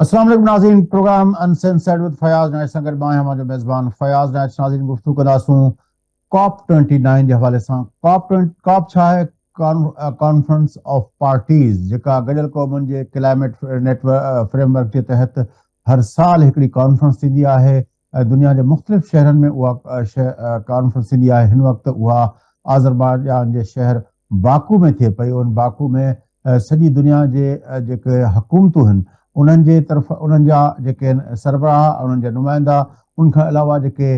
السلام عليڪم ناظرين پروگرام انسنسرڊ وٿ فياض نائچ سان گڏ مان آهيان اوهان جو ميزبان فياض نائچ ناظرين گفتگو ڪنداسون ڪاپ 29 جي حوالي سان ڪاپ ڪاپ ڇا آهي ڪانفرنس آف پارٽيز جيڪا گڏيل قومن جي ڪلائميٽ نيٽ فريم ورڪ جي تحت هر سال هڪڙي ڪانفرنس ٿيندي آهي ۽ دنيا جي مختلف شهرن ۾ اها ڪانفرنس ٿيندي آهي هن وقت اها آذربائيجان جي شهر باڪو ۾ ٿئي پئي ان باڪو ۾ سڄي دنيا جي جيڪي حڪومتون هن انهن جي طرف انهن جا جيڪي سربراهه انهن جا نمائندا ان کان علاوه جيڪي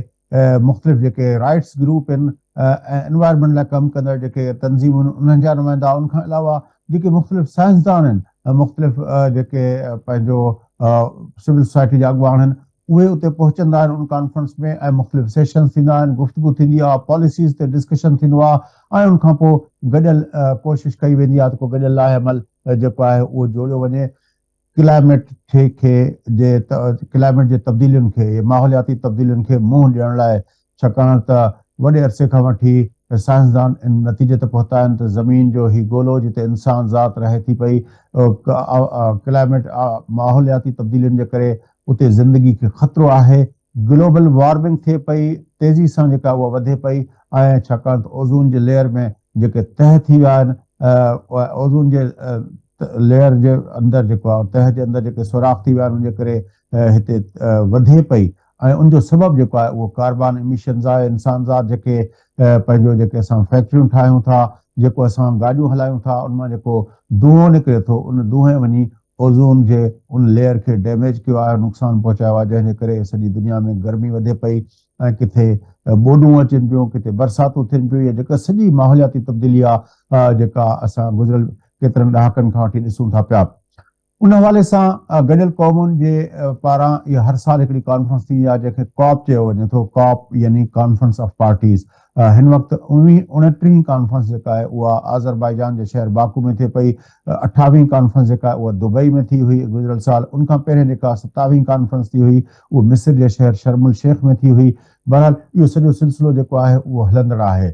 مختلف جيڪي رائٽس گروپ آهن ۽ انوائرمينٽ لاء ڪم ڪندڙ جيڪي تنظيمون آهن انهن جا نمائندا ان کان علاوه جيڪي مختلف سائنسدان آهن مختلف جيڪي پنهنجو سول سوسائٽي جا اڳواڻ آهن اهي اتي پهچندا آهن ان ڪانفرنس ۾ ۽ مختلف سيشنز ٿيندا آهن گفتگو ٿيندي آهي پاليسيز تي ڊسڪشن ٿيندو آهي ۽ ان کان پوء گڏيل ڪوشش ڪئي ويندي آهي ته ڪو گڏيل لاء عمل جيڪو آهي اهو جوڙيو وڃي ڪلائميٽ کي جي ڪلائميٽ جي تبديلين کي ماحولياتي تبديلين کي منهن ڏيڻ لاء ڇاڪاڻ ته وڏي عرصي کان وٺي سائنسدان ان نتيجي تي پهتا آهن ته زمين جو هي گولو جتي انسان ذات رهي ٿي پئي ڪلائميٽ ماحولياتي تبديلين جي ڪري اتي زندگي کي خطرو آهي گلوبل وارمنگ ٿئي پئي تيزي سان جيڪا اها وڌي پئي ۽ ڇاڪاڻ ته اوزون جي ليئر ۾ جيڪي تهه ٿي ويا آهن اوزون جي ليئر جي اندر جيڪو آهي تهه جي اندر جيڪي سوراخ ٿي ويا آهن ان جي ڪري هتي وڌي پئي ۽ ان جو سبب جيڪو آهي اهو ڪاربان اميشنز آهي انسان ذات جيڪي پنهنجو جيڪي اسان فيڪٽريون ٺاهيون ٿا جيڪو اسان گاڏيون هلايون ٿا ان مان جيڪو دونهون نڪري ٿو ان دونهين وڃي اوزون جي ان ليئر کي ڊيميج ڪيو آهي نقصان پهچايو آهي جنهن جي ڪري سڄي دنيا ۾ گرمي وڌي پئي ۽ ڪٿي ٻوڏون اچن پيون ڪٿي برساتون ٿين پيون يا جيڪا سڄي ماحولياتي تبديلي آهي جيڪا اسان گذريل ڪيترن ڏهاڪن کان وٺي ڏسون ٿا پيا ان حوالي سان گڏيل قومن جي پاران اها هر سال هڪڙي ڪانفرنس ٿيندي آهي جنهن کي ڪاپ چيو وڃي ٿو، ڪاپ يعني ڪانفرنس آف پارٽيز. هن وقت اڻٽيهين ڪانفرنس جيڪا آهي اها آذربائيجان جي شهر باڪو ۾ ٿئي پئي. اٺاويهين ڪانفرنس جيڪا آهي اها دبئي ۾ ٿي هئي گذريل سال. ان کان پهرين جيڪا ستاويهين ڪانفرنس ٿي هئي اها مصر جي شهر شرم الشيخ ۾ ٿي هئي. بهرحال اهو سڄو سلسلو جيڪو آهي اهو هلندڙ آهي.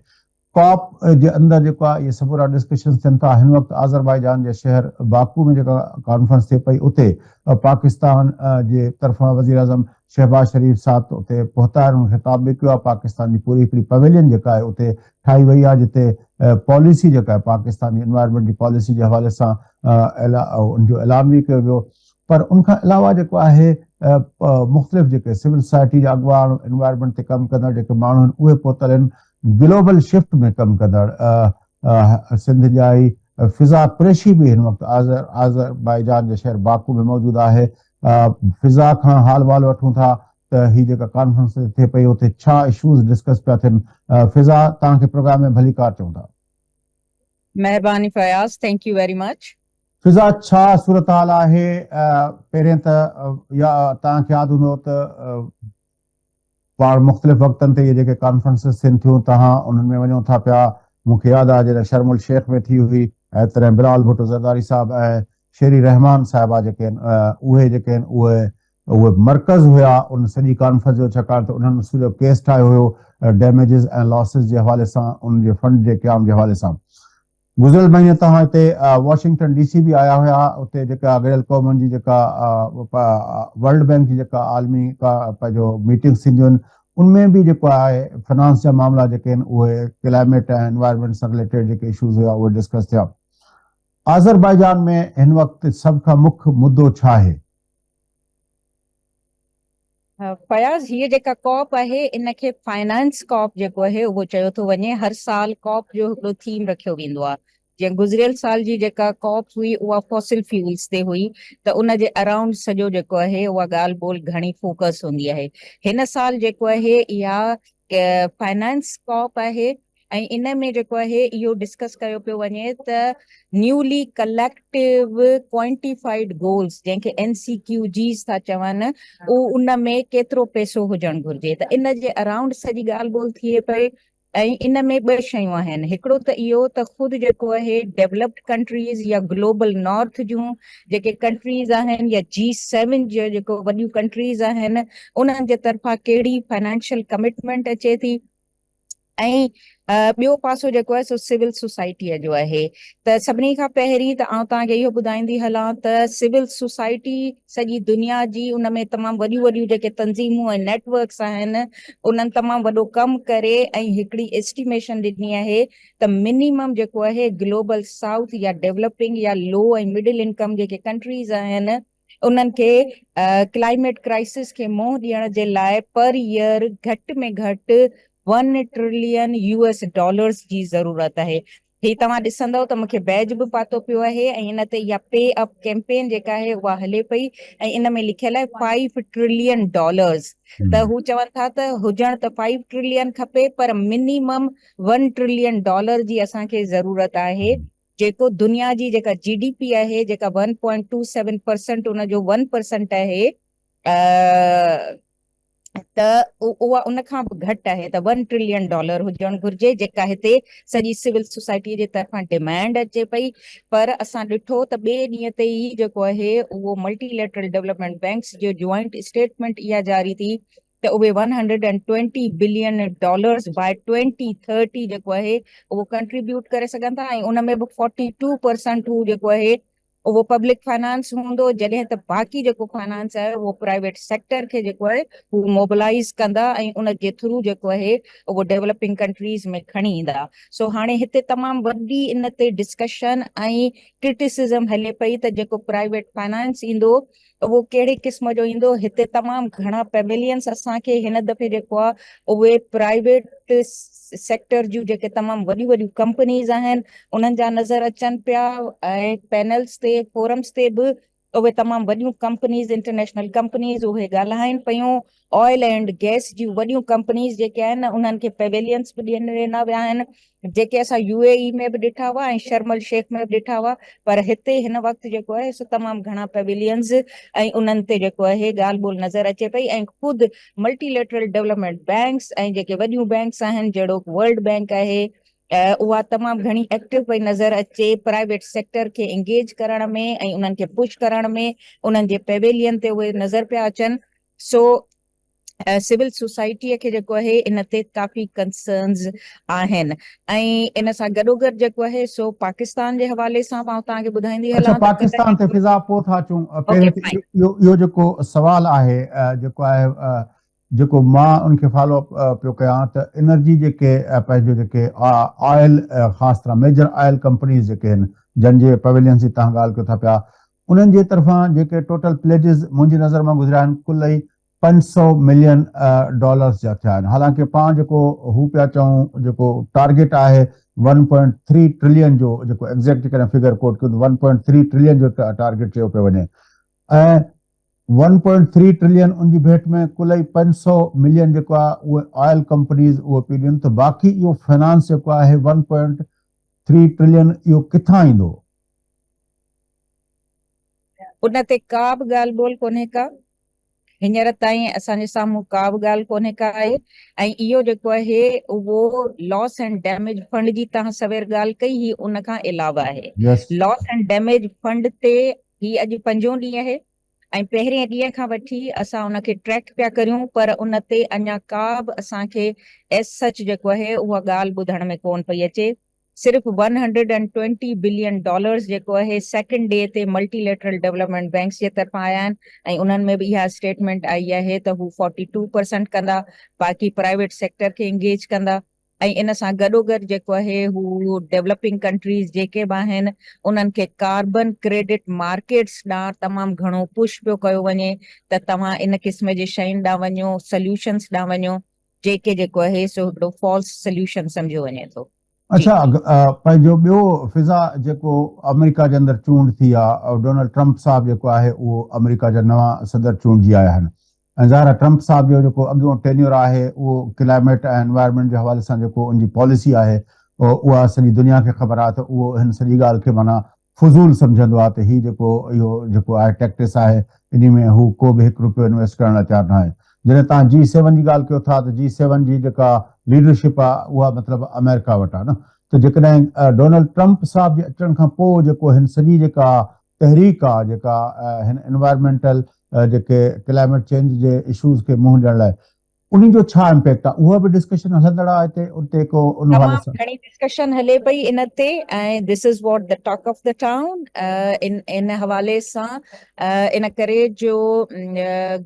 ڪاپ جي اندر جيڪو آهي اهي سمورا ڊسڪشنز ٿين ٿا هن وقت آذربائيجان جي شهر باڪو ۾ جيڪا ڪانفرنس ٿئي پئي اتي پاڪستان جي طرفان وزيراعظم شهباز شريف صاحب ته اتي پهتا آهن انهن خطاب به ڪيو آهي پاڪستان جي پوري هڪڙي پويلين جيڪا آهي اتي ٺاهي وئي آهي جتي پاليسي جيڪا آهي پاڪستان جي انوائرمينٽ جي پاليسي جي حوالي سان ان جو اعلان به ڪيو ويو پر ان کان علاوه جيڪو آهي مختلف جيڪي سول سوسائٽي جا اڳواڻ انوائرمينٽ تي ڪم ڪندڙ جيڪي ماڻهو آهن اهي پهتل آهن گلوبل شفٽ ۾ ڪم ڪندڙ سنڌ ڄائي فضا قريشي به هن وقت آذربائيجان جي شهر باڪو ۾ موجود آهي فضا کان حال وال وٺون ٿا ته هي جيڪا ڪانفرنس ٿئي پئي اتي ڇا اشوز ڊسڪس پيا ٿين فضا توهان کي پروگرام ۾ ڀليڪار چئون ٿا. مهرباني Fayaz thank you very much. Fiza ڇا صورتحال آهي پهرين ته يا توهان کي ياد هوندو ته پاڻ مختلف وقتن تي اهي جيڪي ڪانفرنسز ٿين ٿيون توهان انهن ۾ وڃو ٿا پيا مون کي ياد آهي جڏهن شرم الشيخ ۾ ٿي هئي ۽ تڏهن بلاول ڀٽو زرداري صاحب ۽ شيري رحمان صاحبه جيڪي آهن اهي جيڪي آهن اهي اهي مرڪز هيا ان سڄي ڪانفرنس جو ڇاڪاڻ ته انهن سڄو ڪيس ٺاهيو هيو ڊيميجز ۽ لاسز جي حوالي سان ان جي فنڊ جي قيام جي حوالي سان گذريل مهيني توهان هتي واشنگٽن ڊي سي به آيا هيا اتي جيڪا گڏيل قومن جي جيڪا ورلڊ بينڪ جي جيڪا عالمي پنهنجو ميٽنگس ٿينديون آهن ان ۾ به جيڪو آهي فنانس جا معاملا جيڪي آهن اهي ڪلائميٽ ۽ انوائرمينٽ سان رليٽيڊ جيڪي اشوز هيا اهي ڊسڪس ٿيا آذربائيجان ۾ هن وقت سڀ کان مک مدو ڇا آهي؟ فياض، هيء جيڪا ڪاپ آهي، ان کي فائنانس ڪاپ جيڪو آهي اهو چيو ٿو وڃي. هر سال ڪاپ جو هڪڙو ٿيم رکيو ويندو آهي. جيئن گذريل سال جي جيڪا ڪاپ هئي اها فوسل فيولز تي هئي ته ان جي اراؤنڊ سڄو جيڪو آهي اها ڳالهه ٻولهه گهڻي فوڪس هوندي آهي. هن سال جيڪو آهي اها فائنانس ڪاپ آهي ۽ ان ۾ جيڪو آهي اهو ڊسڪس ڪيو پيو وڃي ته نيولي ڪليڪٽو ڪوائنٽيفائيڊ گولز جنهن کي اين سي ڪيو جيز ٿا چون اهو ان ۾ ڪيترو پئسو هجڻ گهرجي ته ان جي اراؤنڊ سڄي ڳالهه ٻولهه ٿئي پئي ۽ ان ۾ ٻه شيون آهن هڪڙو ته اهو ته خود جيڪو آهي ڊيولپڊ ڪنٽريز يا گلوبل نارٿ جون جيڪي ڪنٽريز آهن يا جي سيون جون جيڪو وڏيون ڪنٽريز آهن انهن جي طرفان ڪهڙي فنانشل ڪمٽمينٽ اچي ٿي. ۽ ٻيو پاسو جيڪو آهي سو سول سوسائٽيء جو آهي ته سڀني کان پهرين ته آئون توهان کي اهو ٻڌائيندي هلان ته سول سوسائٽي سڄي دنيا جي ان ۾ تمام وڏيون وڏيون جيڪي تنظيمون ۽ نيٽ ورڪس آهن انهن تمام وڏو ڪم ڪري ۽ هڪڙي اسٽيميشن ڏني آهي ته منيمم جيڪو آهي گلوبل سائوٿ يا ڊولپنگ يا لو ۽ مڊل انڪم جيڪي ڪنٽريز آهن انهن کي ڪلائميٽ ڪرائسس کي منهن ڏيڻ جي لاء پر ايئر گهٽ ۾ گهٽ one trillion U S dollars جي ضرورت آهي. هي توهان ڏسندؤ ته مون کي بيج به پاتو پيو آهي ۽ ان تي اها پي اپ ڪيمپين جيڪا آهي اها هلي پئي ۽ ان ۾ لکيل آهي فائيو ٽرلين ڊالرز ته هو چون ٿا ته هجڻ ته فائيو ٽرلين کپي پر منيمم ون ٽرلين ڊالر جي اسان کي ضرورت آهي. جيڪو دنيا جي جيڪا جي ڊي پي آهي جيڪا one point two seven percent ان جو ون پرسنٽ آهي ته اها ان کان به گهٽ آهي ته ون ٽرلين ڊالر هجڻ گهرجي جيڪا هتي سڄي سول سوسائٽي جي طرفان ڊيمانڊ اچي پئي پر اسان ڏٺو ته ٻئي ڏينهن تي ئي جيڪو آهي اهو ملٽي ليٽرل ڊولپمينٽ بينڪس جو جوائنٽ اسٽيٽمينٽ اها جاري ٿي ته اهي one hundred and twenty billion dollars by twenty thirty جيڪو آهي اهو ڪنٽريبيوٽ ڪري سگهن ٿا ۽ ان ۾ به فورٽي ٽو پرسنٽ هو جيڪو آهي اهو پبلڪ فنانس هوندو جڏهن ته باقي جيڪو فنانس آهي اهو پرائيويٽ سيڪٽر کي جيڪو آهي هو موبلائز ڪندا ۽ ان جي ٿرو جيڪو آهي اهو ڊولپنگ ڪنٽريز ۾ کڻي ايندا. سو هاڻي هتي تمام وڏي ان تي ڊسڪشن ۽ ڪرٽيسزم هلي پئي ته جيڪو پرائيويٽ فنانس ايندو اهو ڪهڙي قسم جو ايندو، هتي تمام گهڻا پويلينس اسان کي هن دفعي جيڪو آهي اهي پرائيويٽ سيڪٽر جون جيڪي تمام وڏيون وڏيون ڪمپنيز آهن انهن جا نظر اچن پيا ۽ پينلز تي فورمز تي به اهي تمام وڏيون ڪمپنيز انٽرنيشنل ڪمپنيز اهي ڳالهائين پيون آئل اينڊ گئس جون وڏيون ڪمپنيز جيڪي آهن انهن کي پويلينس به ڏنا ويا آهن جيڪي اسان يو اي اي ۾ به ڏٺا هئا ۽ شرم الشيخ ۾ به ڏٺا هئا پر هتي هن وقت جيڪو آهي سو تمام گهڻا پويلينز ۽ انهن تي جيڪو آهي ڳالهه ٻولهه نظر اچي پئي ۽ خود ملٽي ليٽرل ڊولپمينٽ بينڪس ۽ جيڪي وڏيون بينڪس آهن جهڙوڪ ورلڊ بينڪ آهي اها تمام گهڻي ايڪٽو پئي نظر اچي پرائيويٽ سيڪٽر کي انگيج ڪرڻ ۾ ۽ انهن کي پش ڪرڻ ۾ انهن جي پويلين تي اهي نظر پيا اچن سو سول سوسائٽيء کي جيڪو آهي ان تي ڪافي ڪنسرنز آهن ۽ ان سان گڏوگڏ جيڪو آهي سو پاڪستان جي حوالي سان به آئون توهان کي ٻڌائيندي اڇا هلان ته پاڪستان تي فضا پوء ٿا اچون اوڪي پهرين ته فائن اهو اهو جيڪو سوال آهي جيڪو آهي جيڪو مان ان کي فالو اپ پيو ڪيان ته انرجي جيڪي پنهنجو جيڪي آئل خاص طرح ميجر آئل ڪمپنيز جيڪي آهن جن جي پويلينس جي توهان ڳالهه ڪيو ٿا پيا انهن جي طرفان جيڪي ٽوٽل پليجز منهنجي نظر مان گذريا آهن ڪل ئي 500 ملين ڊالرز جا ٿيا آهن حالانڪه پاڻ جيڪو هو پيا چئون جيڪو ٽارگيٽ آهي ون پوائنٽ ٿري ٽرلين جو جيڪو ايگزيڪٽ جيڪڏهن فگر ڪوٽ ڪيون ته ون پوائنٽ ٿري ٽرلين جو ٽارگيٽ چيو پيو وڃي ۽ ون پوائنٽ ٿري ٽرلين ان جي ڀيٽ ۾ ڪل ئي 500 ملين جيڪو آهي اهي آئل ڪمپنيز اهو پيون ڏين ته باقي اهو فنانس جيڪو آهي ون پوائنٽ ٿري ٽرلين اهو ڪٿان ايندو؟ ان تي ڪا به ڳالهه ٻولهه ڪونهي ڪا. هينئر تائين اسان جي سامهون ڪا به ڳالهه ڪونهي ڪا آهي ۽ اهو جيڪو آهي اهو لاس اينڊ ڊيميج فنڊ جي توهان سوير ڳالهه ڪئي هي ان کان علاوه آهي. لاس اينڊ ڊيميج فنڊ تي هي اڄ پنجون ڏينهن آهي ۽ پهرين ڏينهن کان وٺي اسان ان کي ٽريڪ پيا ڪريون پر ان تي اڃا ڪا به اسان کي ايز سچ جيڪو آهي اها ڳالهه ٻڌڻ ۾ ڪونه پئي اچي. صرف one hundred and twenty billion dollars جيڪو آهي سيڪنڊ ڊي تي ملٽي ليٽرل ڊولپمينٽ بينڪس جي طرفان آيا آهن ۽ انهن ۾ به اها اسٽيٽمينٽ آئي آهي ته هو فورٽي ٽو پرسنٽ ڪندا باقي پرائيويٽ سيڪٽر کي انگيج ڪندا ۽ ان سان گڏوگڏ جيڪو آهي هو ڊولپنگ ڪنٽريز جيڪي به آهن انهن کي ڪاربن ڪريڊٽ مارڪيٽس ڏانهن تمام گهڻو پش پيو ڪيو وڃي ته توهان ان قسم جي شين ڏانهن وڃو سليوشنس ڏانهن وڃو جيڪي جيڪو آهي سو هڪڙو فالس سليوشن سمجهيو وڃي ٿو. اڇا پنهنجو ٻيو فضا جيڪو آمريڪا جي اندر چونڊ ٿي آ ڊونلڊ ٽرمپ صاحب جيڪو آهي اهو آمريڪا جا نوان صدر چونڊجي آيا آهن ۽ ظاهر آهي ٽرمپ صاحب جو جيڪو اڳيون ٽينيور آهي اهو ڪلائميٽ ۽ انوائرمينٽ جي حوالي سان جيڪو ان جي پاليسي آهي اها سڄي دنيا کي خبر آهي ته اهو هن سڄي ڳالهه کي معنيٰ فضول سمجهندو آهي ته هي جيڪو اهو جيڪو آهي ٽيڪٽس آهي انهي ۾ هو ڪو به هڪ روپيو انويسٽ ڪرڻ لاء تيار ناهي. جڏهن توهان جي سيون جي ڳالهه ڪيو ٿا ته جي سيون جي جيڪا ليڊرشپ آهي اها مطلب آمريڪا وٽ آهي نه ته جيڪڏهن ڊونلڊ ٽرمپ صاحب جي اچڻ کان پوء جيڪو هن سڄي جيڪا تحريڪ آهي جيڪا هن انوائرمينٽل جيڪي ڪلائميٽ چينج جي اشوز کي منهن ڏيڻ لاء انهي جو ڇا امپيڪٽ آهي اها به ڊسڪشن هلندڙ آهي هتي اتي ڪو ان حوالي تمام سان. گهڻي ڊسڪشن هلي پئي ان تي ۽ this is what the talk of the town ان ان حوالي سان ان ڪري جو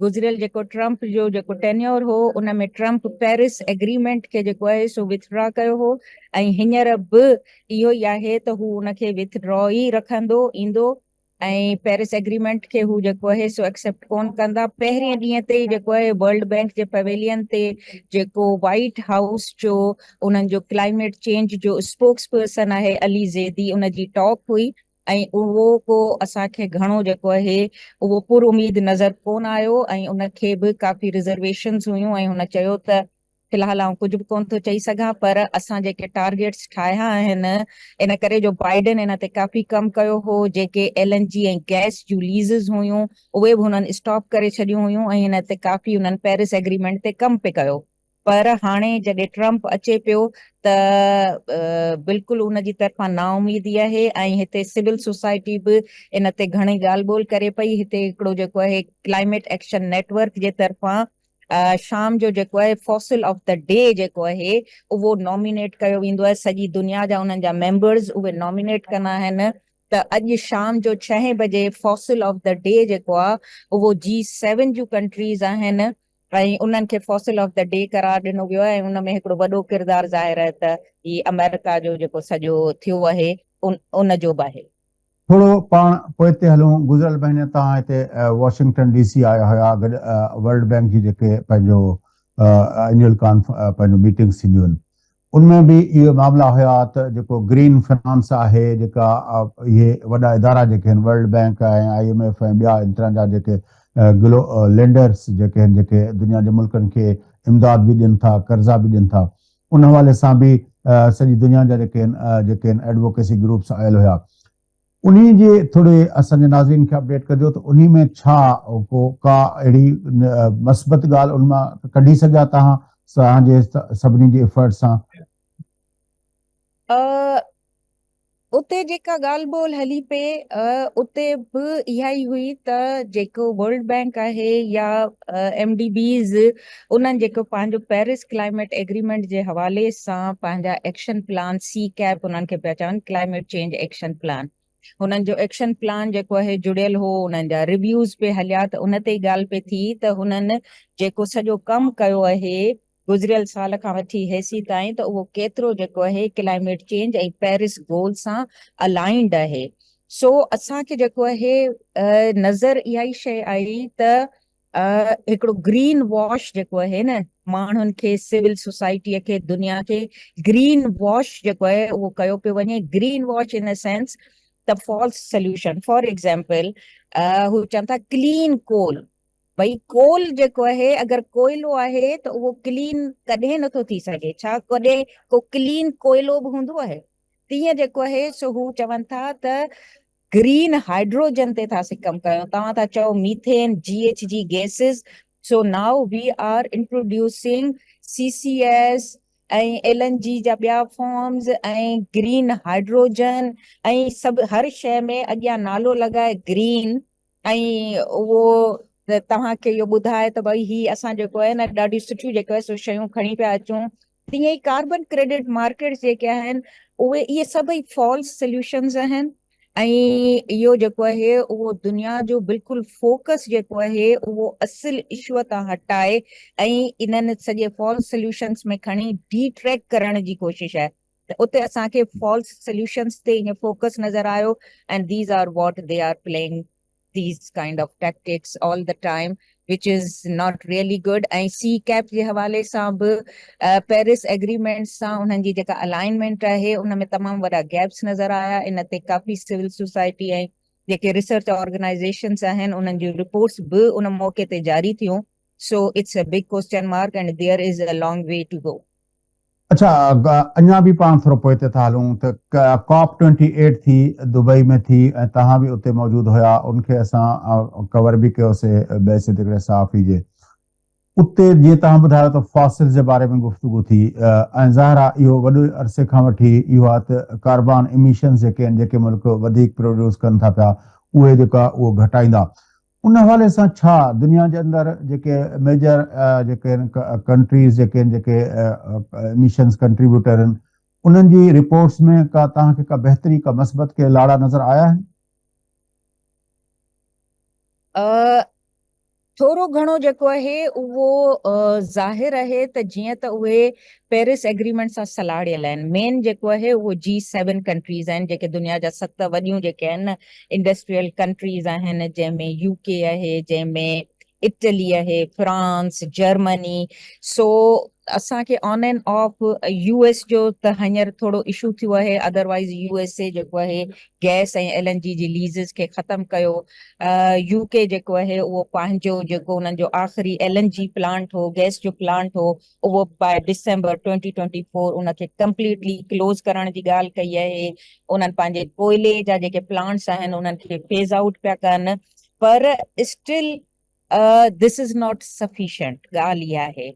گذريل جيڪو ٽرمپ جو جيڪو ٽينيور هو ان ۾ ٽرمپ پيرس ايگريمينٽ کي جيڪو آهي سو وٿ ڊرا ڪيو هو ۽ هينئر به اهو ئي آهي ته هو ان کي وٿ ڊرا ئي رکندو ايندو ۽ پيرس ايگريمينٽ کي هو جيڪو آهي سو ايڪسيپٽ ڪون ڪندا. پهرين ڏينهن تي ئي جيڪو آهي ورلڊ بينڪ جي پويلين تي جيڪو وائيٽ هائوس جو انهن جو ڪلائميٽ چينج جو اسپوڪس پرسن آهي علي زيدي ان جي ٽاڪ هئي ۽ اهو ڪو اسان کي گهڻو جيڪو آهي اهو پر اميد نظر ڪون آيو ۽ ان کي به ڪافي رزرويشنز هيون ۽ هن چيو ته في الحال آئون ڪجهه به ڪونه ٿو چئي سگهان پر اسان جيڪي ٽارگيٽس ٺاهيا آهن ان ڪري جو بائيڊن ان تي ڪافي ڪم ڪيو هو جيڪي ايل اين جي ۽ گئس جون ليزز هيون اهي به هنن اسٽاپ ڪري ڇڏيون هيون ۽ ان تي ڪافي انهن پيرس ايگريمينٽ تي ڪم پئي ڪيو پر هاڻي جڏهن ٽرمپ اچي پيو ته بلڪل ان جي طرفان نااميدي آهي ۽ هتي سول سوسائٽي به ان تي گهڻي ڳالهه ٻولهه ڪري پئي هتي هڪڙو جيڪو آهي ڪلائميٽ ايڪشن نيٽ ورڪ جي طرفان شام جو جيڪو آهي فوسل آف the D جيڪو آهي اهو نامينيٽ ڪيو ويندو آهي سڄي دنيا جا انهن جا ميمبرز اهي نامينيٽ ڪندا آهن ته اڄ شام جو ڇهين بجي فوسل آف the D جيڪو آهي اهو جي سيون جون ڪنٽريز آهن ۽ انهن کي فوسل آف the D قرار ڏنو ويو آهي ۽ ان ۾ هڪڙو وڏو ڪردار ظاهر آهي ته هي آمريڪا جو جيڪو سڄو ٿيو آهي ان جو به آهي. ٿورو پاڻ پوئتي هلون، گذريل مهيني توهان هتي واشنگٽن ڊي سي آيا هيا گڏ ورلڊ بينڪ جي جيڪي پنهنجو اينيول ڪانف پنهنجو ميٽنگس ٿينديون آهن ان ۾ به اهي معاملا هيا ته جيڪو گرين فنانس آهي جيڪا اهي وڏا ادارا جيڪي آهن world bank ۽ I M F ۽ ٻيا ان طرح جا جيڪي گلو لينڊرس جيڪي آهن جيڪي دنيا جي ملڪن کي امداد به ڏين ٿا قرضا به ڏين ٿا ان حوالي سان به سڄي دنيا جا جيڪي آهن جيڪي آهن ايڊووڪيسي گروپس آيل هيا انهي جي ٿوري اسان جي ناظرين کي اپڊيٽ ڪجو ته انهي ۾ ڇا ڪو ڪا اهڙي مثبت ڳالهه ان مان ڪڍي سگهيا توهان توهان جي سڀني جي افرٽ سان. اتي جيڪا ڳالهه ٻولهه هلي پئي اتي به اها ئي هئي ته جيڪو ورلڊ بينڪ آهي يا ايم ڊي بيز انهن جيڪو پنهنجو پيرس ڪلائميٽ ايگريمينٽ جي حوالي سان پنهنجا ايڪشن پلان سي ڪيپ انهن کي پيا چون ڪلائميٽ چينج ايڪشن پلان هنن جو ايڪشن پلان جيڪو آهي جڙيل هو انهن جا ريويوز پئي هليا ته ان تي ئي ڳالهه پئي ٿي ته هنن جيڪو سڄو ڪم ڪيو آهي گذريل سال کان وٺي هيسي تائين ته اهو ڪيترو جيڪو آهي ڪلائميٽ چينج ۽ پيرس گول سان الائنڊ آهي سو اسان کي جيڪو آهي نظر اها ئي شيء آئي ته هڪڙو گرين واش جيڪو آهي نه ماڻهن کي سول سوسائٽي کي دنيا کي گرين واش جيڪو آهي اهو ڪيو پيو وڃي گرين واش ان سينس ته فالس سوليوشن فار ايگزامپل هو چون ٿا ڪلين ڪول ڀئي ڪول جيڪو آهي اگر ڪوئلو آهي ته اهو ڪلين ڪڏهن نٿو ٿي سگهي ڇا ڪڏهن ڪو ڪلين ڪوئلو به هوندو آهي تيئن جيڪو آهي سو هو چون ٿا ته گرين هائيڊروجن تي ٿا اسين ڪم ڪيون توهان ٿا چئو methane G H G gases so now we are introducing C C S ۽ L N G جا ٻيا فارمز ۽ گرين هائيڊروجن ۽ سڀ هر شيء ۾ اڳيان نالو لڳائي گرين ۽ اهو توهان کي اهو ٻڌائي ته ڀئي هي اسان جيڪو آهي نه ڏاڍيون سٺيون جيڪو آهي سو شيون کڻي پيا اچون تيئن ئي ڪاربن ڪريڊٽ مارڪيٽس جيڪي آهن اهي اهي سڀئي فالس سوليوشنز آهن ۽ اهو جيڪو آهي اهو دنيا جو بلڪل فوڪس جيڪو آهي اهو اصل اشو تان هٽائي ۽ انهن سڄي فالس سوليوشنز ۾ کڻي ڊي ٽريڪ ڪرڻ جي ڪوشش آهي ته اتي اسان کي فالس سوليوشنز تي ائين فوڪس نظر آيو and these are what they are playing these kind of tactics all the time which is not really good ۽ C cap جي حوالي سان به پيرس ايگريمينٽ سان انهن جي جيڪا الائنمينٽ آهي ان ۾ تمام وڏا گيپس نظر آيا ان تي ڪافي سول سوسائٽي ۽ جيڪي ريسرچ آرگنائيزيشنز آهن انهن جون رپورٽس به ان موقعي تي جاري ٿيون so it's a big question mark and there is a long way to go. اڇا اڃا به پاڻ ٿورو پوئتي ٿا هلون ته ڪاپ ٽوئنٽي ايٽ ٿي دبئي ۾ ٿي ۽ توهان به اتي موجود هيا ان کي اسان ڪور به ڪيوسي بحيثيت هڪڙي صحافي جي اتي جيئن توهان ٻڌايو ته فاسلز جي باري ۾ گفتگو ٿي ۽ ظاهر آهي اهو وڏي عرصي کان وٺي اهو آهي ته ڪاربان اميشنز جيڪي آهن جيڪي ملڪ وڌيڪ پروڊيوس ڪن ٿا پيا اهي جيڪا اهو گهٽائيندا. ان حوالي سان ڇا دنيا جي اندر جيڪي ميجر جيڪي ڪنٽريز جيڪي آهن جيڪي ايميشنز ڪنٽريبيوٽر آهن انهن جي رپورٽس ۾ ڪا توهان کي ڪا بهتري ڪا مثبت ڪي لاڙا نظر آيا آهن؟ ٿورو گهڻو جيڪو آهي اهو ظاهر آهي ته جيئن ته اهي پيرس ايگريمينٽ سان سلهاڙيل آهن مين جيڪو آهي اهو جي سيون ڪنٽريز آهن جيڪي دنيا جا ست وڏيون جيڪي آهن انڊسٽريل ڪنٽريز آهن جنهن ۾ يو ڪي آهي جنهن ۾ اٽلي آهي فرانس جرمني سو اسان کي on and off U S جو ته هينئر ٿورو اشو ٿيو آهي ادروائز يو ايس اي جيڪو آهي گئس ۽ ايل اين جي جي ليزز کي ختم ڪيو يو ڪي جيڪو آهي اهو پنهنجو جيڪو انهن جو آخري ايل اين جي پلانٽ هو گئس جو پلانٽ هو اهو باء ڊسمبر 2024 ان کي ڪمپليٽلي ڪلوز ڪرڻ جي ڳالهه ڪئي آهي انهن پنهنجي ڪوئلي جا جيڪي پلانٽس آهن انهن کي فيز آئوٽ پيا ڪن پر still this is not sufficient ڳالهه اها آهي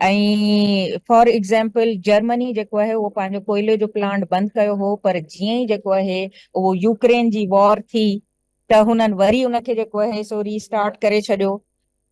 ۽ فار ايگزامپل جرمني جيڪو آهي اهو پنهنجو ڪوئلي جو پلانٽ بند ڪيو هو پر جيئن ئي جيڪو آهي اهو يوڪرين جي وار ٿي ته هنن وري ان کي جيڪو آهي سو ري اسٽارٽ ڪري ڇڏيو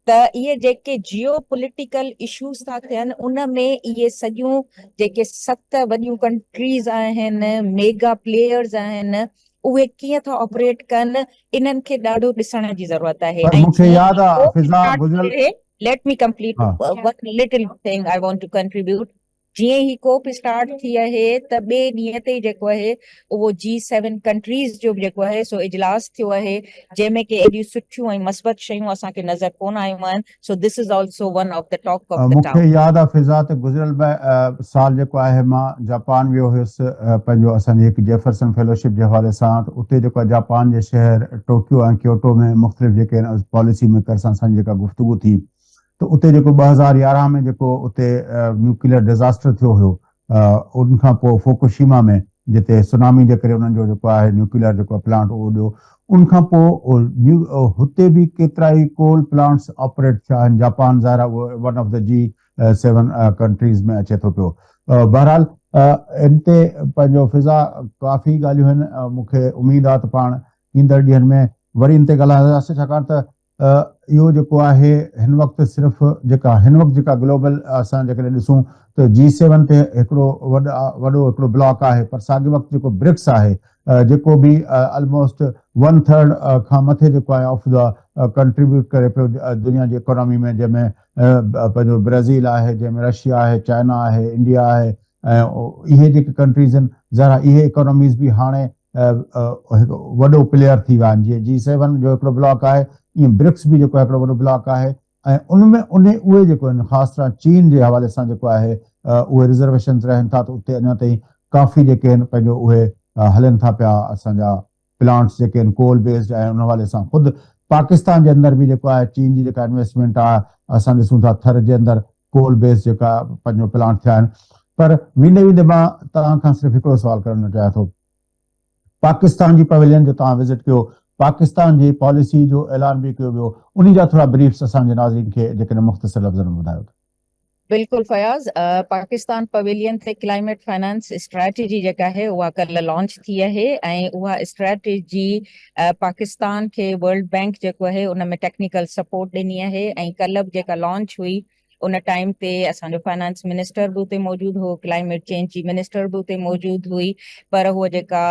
ته اهي جيڪي جيو پوليٽيڪل اشوز ٿا ٿين ان ۾ اهي سڄيون جيڪي ست وڏيون ڪنٽريز آهن ميگا پليئرز آهن اهي ڪيئن ٿا آپريٽ ڪن انهن کي ڏاڍو ڏسڻ جي ضرورت آهي پر مون کي ياد آ فضا گذريل let me complete one little thing I want to contribute جيئن هي ڪوپ اسٽارٽ ٿي آهي ته ٻئي ڏينهن تي جيڪو آهي اهو جي سيون ڪنٽريز جو به جيڪو آهي سو اجلاس ٿيو آهي جنهن ۾ ڪي ايڏيون سٺيون ۽ مثبت شيون اسان کي نظر ڪونه آيون آهن so this is also one of the talk of the مون کي ياد آ فضا ته گذريل سال جيڪو آهي مان جاپان ويو هيس پنهنجو اسان جي هڪ جيفرسن فيلوشپ جي حوالي سان ته اتي جيڪو آهي جاپان جي شهر ٽوڪيو ۽ ڪيوٽو ۾ مختلف جيڪي آهن پاليسي ميڪر سان اسان جي جيڪا گفتگو ٿي ته اتي جيڪو 2011 ۾ جيڪو اتي نيوڪليئر ڊزاسٽر ٿيو هيو ان کان پوء فوڪوشيما ۾ جتي سونامي جي ڪري انهن جو جيڪو آهي نيوڪليئر جيڪو پلانٽ اهو اڏيو ان کان پوء هتي به ڪيترائي ڪول پلانٽس آپريٽ ٿيا آهن جاپان ظاهر آهي اهو one of the G seven countries ۾ اچي ٿو پيو بهرحال ان تي پنهنجو فضا ڪافي ڳالهيون آهن مون کي اميد آهي ته پاڻ ايندڙ ڏينهن ۾ وري ان تي ڳالهائينداسين ڇاڪاڻ ته اهو جيڪو آهي هن وقت صرف جيڪا هن وقت جيڪا گلوبل اسان جيڪڏهن ڏسون ته جي سيون تي هڪڙو وڏو هڪڙو بلاڪ آهي پر ساڳي وقت جيڪو برڪس آهي جيڪو به الموسٽ ون ٿرڊ کان مٿي جيڪو آهي آف the contribute ڪري پيو دنيا جي اڪانومي ۾ جنهن ۾ پنهنجو برازيل آهي جنهن ۾ رشيا آهي چائنا آهي انڊيا آهي ۽ اهي جيڪي ڪنٽريز آهن ظاهر آهي اهي اڪانوميز به هاڻي هڪ وڏو پليئر ٿي ويا آهن جيئن جي سيون جو هڪڙو بلاڪ آهي ائين برڪس به جيڪو هڪڙو وڏو بلاڪ آهي ۽ ان ۾ ان اهي جيڪو آهن خاص طرح چين جي حوالي سان جيڪو آهي اهي رزرويشنز رهن ٿا ته اتي اڃا تائين ڪافي جيڪي آهن پنهنجو اهي هلن ٿا پيا اسان جا پلانٽس جيڪي آهن ڪول بيسڊ ۽ ان حوالي سان خود پاڪستان جي اندر به جيڪو آهي چين جي جيڪا انويسٽمينٽ آهي اسان ڏسون ٿا ٿر جي اندر ڪول بيس جيڪا پنهنجو پلانٽ ٿيا آهن پر ويندي ويندي مان توهان کان صرف هڪڙو سوال ڪرڻ چاهيان ٿو پاڪستان جي پويلين جو توهان وزٽ ڪيو پاڪستان جي پاليسي جو اعلان به ڪيو ويو انهي جا ٿورا بريفس اسان جي ناظرين کي جيڪڏهن مختصر لفظن ۾ ٻڌايو ته. بلڪل فياض، پاڪستان پويلين تي ڪلائميٽ فنانس اسٽريٽجي جيڪا آهي اها ڪلهه لانچ ٿي آهي ۽ اها اسٽريٽجي پاڪستان کي ورلڊ بئنڪ جيڪو آهي ان ۾ ٽيڪنيڪل سپورٽ ڏني آهي ۽ ڪلهه به جيڪا لانچ هئي ان ٽائيم تي اسان جو فنانس منسٽر به اتي موجود هو ڪلائميٽ چينج جي منسٽر به اتي موجود هئي پر هو جيڪا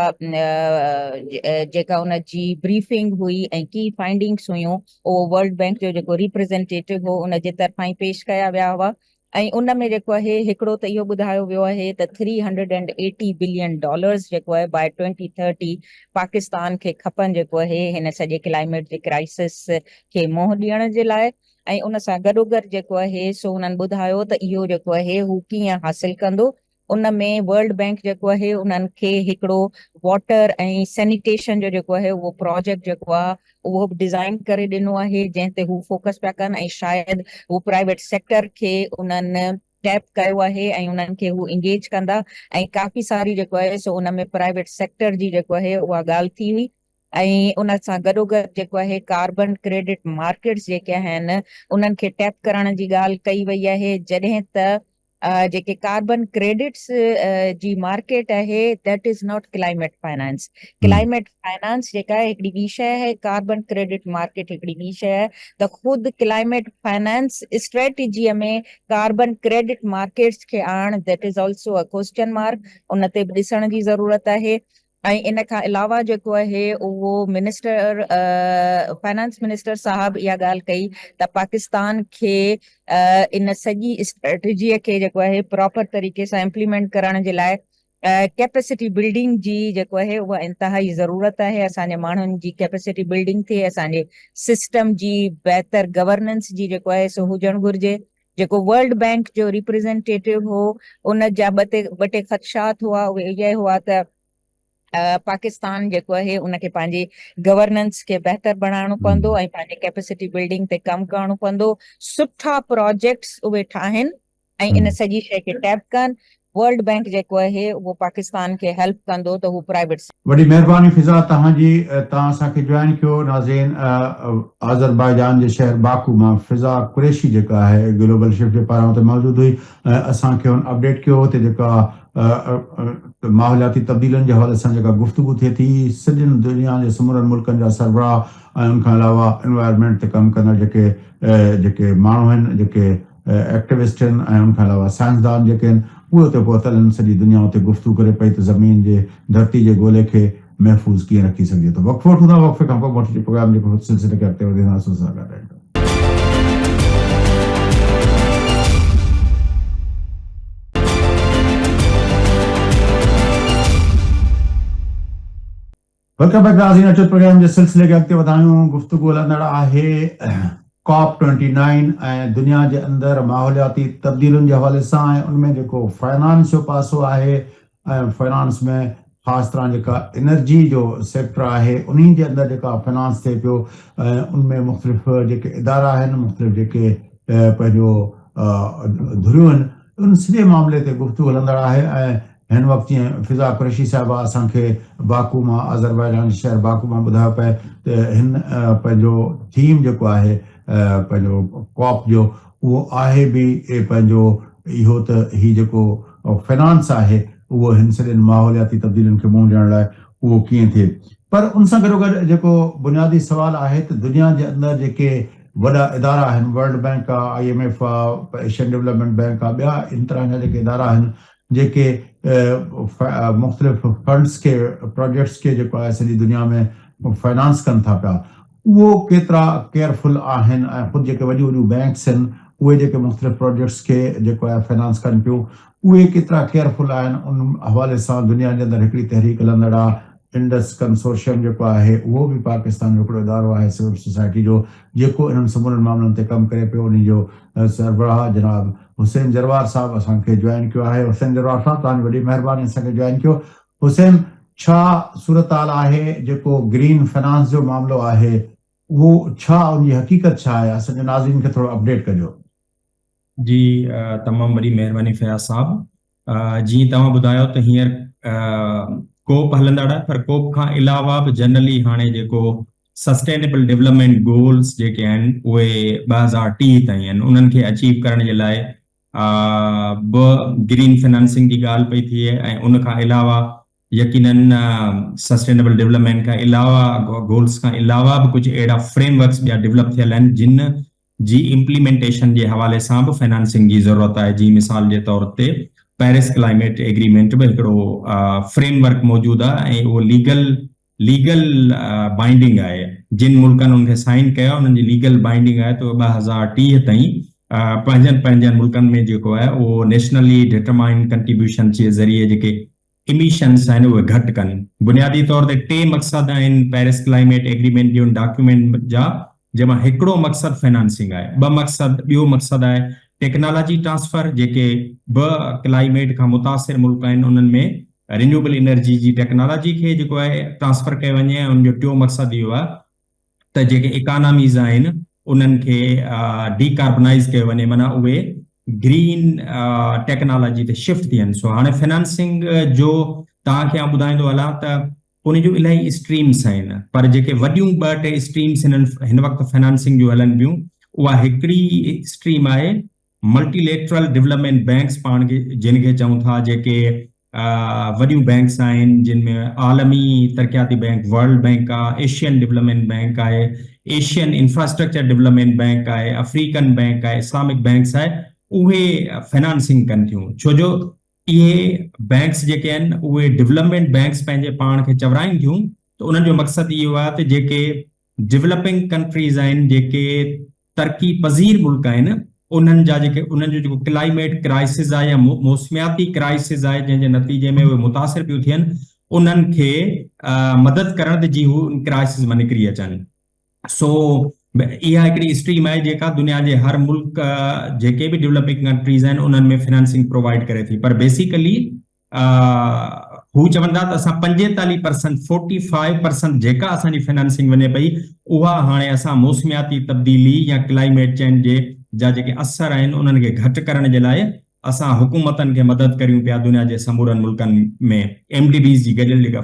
جيڪا ان جي بريفنگ هئي ۽ ڪي فائنڊنگس هيون اهو ورلڊ بئنڪ جو جيڪو ريپريزنٽيٽو هو ان جي طرفان ئي پيش ڪيا ويا هئا ۽ ان ۾ جيڪو آهي هڪڙو ته اهو ٻڌايو ويو آهي ته 380 بلين ڊالرز جيڪو آهي باء 2030 پاڪستان کي کپن جيڪو آهي هن سڄي ڪلائميٽ جي ڪرائسس کي منهن ڏيڻ جي لاء ۽ ان سان گڏوگڏ جيڪو آهي سو انهن ٻڌايو ته اهو جيڪو آهي هو ڪيئن حاصل ڪندو ان ۾ ورلڊ بئنڪ جيڪو آهي انهن کي هڪڙو واٽر ۽ سينيٽيشن جو جيڪو آهي اهو پراجيڪٽ جيڪو آهي اهو به ڊزائن ڪري ڏنو آهي جنهن تي هو فوڪس پيا ڪن ۽ شايد هو پرائيويٽ سيڪٽر کي انهن ٽيپ ڪيو آهي ۽ انهن کي هو انگيج ڪندا ۽ ڪافي ساري جيڪو آهي سو ان ۾ پرائيويٽ سيڪٽر جي جيڪو آهي اها ڳالهه ٿي هئي ۽ ان سان گڏوگڏ جيڪو آهي ڪاربن ڪريڊٽ مارڪيٽس جيڪي آهن انهن کي ٽيپ ڪرڻ جي ڳالهه ڪئي وئي آهي جڏهن ته جيڪي ڪاربن ڪريڊٽس جي مارڪيٽ آهي that is not climate finance climate finance جيڪا آهي هڪڙي ٻي شيء آهي ڪاربن ڪريڊٽ مارڪيٽ هڪڙي ٻي شيء آهي ته خود climate finance strategy ۾ carbon credit markets کي آڻڻ that is also a question mark ان تي به ڏسڻ جي ضرورت آهي ۽ ان کان علاوه جيڪو آهي اهو منسٽر فائنانس منسٽر صاحب اها ڳالهه ڪئي ته پاڪستان کي ان سڄي اسٽريٽجي کي جيڪو آهي پراپر طريقي سان امپليمينٽ ڪرڻ جي لاء ڪيپيسٽي بلڊنگ جي جيڪو آهي اها انتهائي ضرورت آهي اسان جي ماڻهن جي ڪيپيسٽي بلڊنگ ٿئي اسان جي سسٽم جي بهتر گورننس جي جيڪو آهي سو هجڻ گهرجي جيڪو ورلڊ بئنڪ جو ريپريزنٽيٽو هو ان جا ٻه ٽي خدشات هئا اهي اهي هئا ته پاڪستان جيڪو آهي ان کي پنهنجي گورننس کي بهتر بڻائڻو پوندو ۽ پنهنجي ڪيپيسٽي بلڊنگ تي ڪم ڪرڻو پوندو سٺا پراجيڪٽس اهي ٺاهن ۽ ان سڄي شيء کي ٽيپ ڪن ورلڊ بئنڪ جيڪو آهي اهو پاڪستان کي هيلپ ڪندو ته هو پرائيويٽ وڏي مهرباني فضا توهان جي توهان اسان کي جوائن ڪيو ناظرين آذربائيجان جي شهر باڪو مان فضا قريشي جيڪا آهي گلوبل شفٽ جي پاران اتي موجود هئي ۽ اسان کي هن اپڊيٽ ڪيو اتي جيڪا ماحولياتي تبديلين جي حوالي سان جيڪا گفتگو ٿئي ٿي سڄن دنيا جي سمورن ملڪن جا سربراهه ۽ ان کان علاوه انوائرمينٽ تي ڪم ڪندڙ جيڪي جيڪي ماڻهو آهن جيڪي ايڪٽوسٽ آهن ۽ ان کان علاوه سائنسدان جيڪي آهن اهي اتي پهتل آهن سڄي دنيا اتي گفتگو ڪري پئي ته زمين جي ڌرتي جي گولي کي محفوظ ڪيئن رکي سگهجي ٿو وقفو وٺون ٿا وقفي کان پوء موٽي پروگرام جي سلسلي کي اڳتي وڌائينداسون سان گڏ رهجو. Welcome back ناظرين اچو پروگرام جي سلسلي کي اڳتي وڌايون گفتگو هلندڙ آهي ڪاپ ٽوئنٽي نائن ۽ دنيا جي اندر ماحولياتي تبديلين جي حوالي سان ۽ ان ۾ جيڪو فائنانس جو پاسو آهي ۽ فائنانس ۾ خاص طرح جيڪا انرجي جو سيڪٽر آهي انهي جي اندر جيڪا فائنانس ٿئي پيو ۽ ان ۾ مختلف جيڪي ادارا آهن مختلف جيڪي پنهنجو ڌريون آهن ان سڄي معاملي تي گفتگو هلندڙ آهي ۽ هن وقت جيئن فضا قريشي صاحبه اسان کي باڪو مان آذربائيجان جي شهر باڪو مان ٻڌايو پئي ته هن پنهنجو ٿيم جيڪو آهي پنهنجو ڪاپ جو اهو آهي به پنهنجو اهو ته هي جيڪو فنانس آهي اهو هن سڄن ماحولياتي تبديلين کي منهن ڏيڻ لاء اهو ڪيئن ٿئي پر ان سان گڏوگڏ جيڪو بنيادي سوال آهي ته دنيا جي اندر جيڪي وڏا ادارا آهن ورلڊ بئنڪ آ I M F آ ايشين ڊولپمينٽ بئنڪ آ ٻيا ان طرح جا جيڪي ادارا آهن جيڪي مختلف فنڊز کي پراجيڪٽس کي جيڪو آهي سڄي دنيا ۾ فنانس ڪن ٿا پيا اهو ڪيترا ڪيئرفل آهن ۽ خود جيڪي وڏيون وڏيون بئنڪس آهن اهي جيڪي مختلف پراجيڪٽس کي جيڪو آهي فنانس ڪن پيون اهي ڪيترا ڪيئرفل آهن ان حوالي سان دنيا جي اندر هڪڙي تحريڪ هلندڙ آهي انڊس ڪنسورشيم جيڪو آهي اهو به پاڪستان جو هڪڙو ادارو آهي سول سوسائٽي جو جيڪو انهن سمورن معاملن تي ڪم ڪري پيو انهي جو سربراهه جناب حسين جروار صاحب اسان کي جوائن ڪيو آهي حسين جروار صاحب توهان جي وڏي مهرباني اسان کي جوائن ڪيو حسين ڇا صورتحال آهي جيڪو گرين فنانس جو معاملو آهي اهو ڇا ان جي حقيقت ڇا آهي اسان جي ناظرين کي ٿورو اپڊيٽ ڪجو. جي تمام وڏي مهرباني فياض صاحب جيئن توهان ٻڌايو ته هينئر ڪوپ هلندڙ آهي پر ڪوپ کان علاوه به جنرلي هاڻي جيڪو سسٽينيبل ڊولپمينٽ گولز جيڪي آهن اهي 2030 تائين آهن انهن کي اچيو ڪرڻ جي لاء به گرين فنانسنگ جي ڳالهه پئي ٿئي ۽ ان کان علاوه يقينن سسٽينيبل ڊولپمينٽ کان علاوه گولز کان علاوه به ڪجهه اهڙا فريم ورڪس ٻيا ڊولپ ٿيل آهن جن جي امپليمينٽيشن جي حوالي سان به فنانسنگ جي ضرورت آهي جيئن مثال جي طور تي پيرس ڪلائميٽ ايگريمينٽ به هڪڙو فريم ورڪ موجود آهي ۽ اهو ليگل ليگل بائنڊنگ آهي جن ملڪن ان کي سائن ڪيو آهي انهن جي ليگل بائنڊنگ آهي ته اهي 2030 تائين پنهنجن پنهنجن ملڪن ۾ جيڪو آهي اهو نيشنلي ڊٽرمائنڊ ڪنٽريبيوشن جي ذريعي جيڪي اميشنس آهن اهي گهٽ ڪن. بنيادي طور تي ٽي مقصد آهن پيرس ڪلائميٽ ايگريمينٽ جي ان ڊاڪيومينٽ جا جنهن مان هڪڙو مقصد فنانسنگ آهي ٻه مقصد ٻيو مقصد آهي ٽيڪنالاجي ٽرانسفر جيڪي به ڪلائميٽ کان متاثر ملڪ آهن انهن ۾ رينيوبل انرجي جي ٽيڪنالاجي کي جيڪو آهي ٽرانسفر ڪيو وڃي ۽ ان جو ٽيون مقصد اهو آهي ته جيڪي اڪاناميز آهن انهن کي ڊي ڪاربنائيز ڪيو وڃي معنيٰ اهي گرين ٽيڪنالاجي تي شفٽ ٿين سو هاڻي فنانسنگ جو توهان کي آئون ٻڌائيندو هلان ته ان جون الاهي اسٽريمس آهن پر جيڪي وڏيون ٻه ٽي اسٽريمس هنن هن وقت فنانسنگ جون هلن پيون اها هڪڙي اسٽريم آهي ملٽي ليٽرل ڊولپمينٽ بينڪس پاڻ کي جن کي چئون ٿا جيڪي وڏيون بينڪس آهن جن ۾ عالمي ترقياتي بينڪ ورلڊ بينڪ آهي، ايشين ڊولپمينٽ بينڪ آهي، ايشين انفراسٽرڪچر ڊولپمينٽ بينڪ آهي، افريقن بينڪ آهي، اسلامڪ بينڪس آهي اهي فنانسنگ ڪن ٿيون ڇو جو اهي بينڪس جيڪي آهن اهي ڊولپمينٽ بينڪس پنهنجي پاڻ کي چورائين ٿيون ته انهن جو مقصد اهو آهي ته جيڪي ڊولپنگ ڪنٽريز آهن جيڪي ترقي پذير ملڪ آهن انهن جا جيڪي انهن جو جيڪو ڪلائميٽ ڪرائسز آهي يا موسمياتي ڪرائسز آهي جنهن جي نتيجي ۾ اهي متاثر پيون ٿين انهن کي مدد ڪرڻ ته جي هو ان ڪرائسز مان نڪري اچن. سو اها هڪڙي اسٽريم آهي جيڪا دنيا جي هر ملڪ جيڪي به ڊولپنگ ڪنٽريز آهن انهن ۾ فنانسنگ پرووائيڊ ڪري ٿي پر بيسيڪلي هو چون ٿا ته اسان 45 پرسنٽ 45 پرسنٽ جيڪا اسان جي فنانسنگ وڃي پئي اها هاڻي اسان موسمياتي تبديلي يا ڪلائميٽ چينج جي جا جيڪي اثر آهن انهن کي گهٽ ڪرڻ جي لاء اسان حڪومتن کي مدد ڪريون پيا دنيا جي سمورن ملڪن ۾ ايم ڊي بيز جي گڏيل جيڪا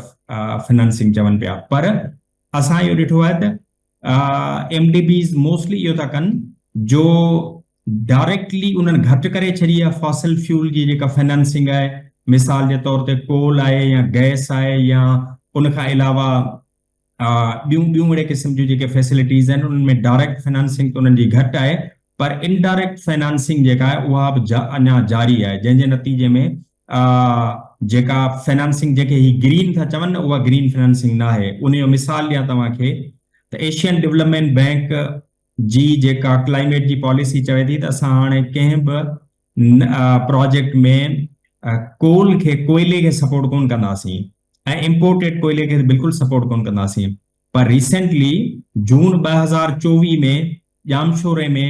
فنانسنگ چون پيا پر اسان اهو ڏٺو آهي ته ايم ڊي بيز موسٽلي اهو ٿا ڪن جو ڊائريڪٽلي انهن گهٽ ڪري ڇڏي آهي فاسل فيول جي جيڪا فنانسنگ آهي مثال جي طور تي ڪول آهي يا گئس آهي يا ان کان علاوه ٻيون ٻيون اهڙي قسم جون جيڪي فيسلٽيز آهن انهن ۾ ڊائريڪٽ فنانسنگ ته انهن جي گهٽ آهي پر انڊائريڪٽ فنانسنگ جيڪا آهي اها به اڃا جاري آهي جنهن جي نتيجي ۾ جيڪا فنانسنگ جنهن کي هي گرين ٿا چون نه اها گرين فنانسنگ ناهي. ان جو مثال ڏيان توهان کي ته ايشين ڊولپمينٽ بئنڪ جي جيڪا ڪلائميٽ جي پاليسي چوي ٿي ته اسان هاڻي ڪنهن به پراجيڪٽ ۾ ڪول کي ڪوئلي کي سپورٽ ڪون ڪنداسين ۽ امپورٽيڊ ڪوئلي کي بلڪل سپورٽ ڪون ڪنداسين پر ريسينٽلي جون 2024 ۾ ڄامشوري ۾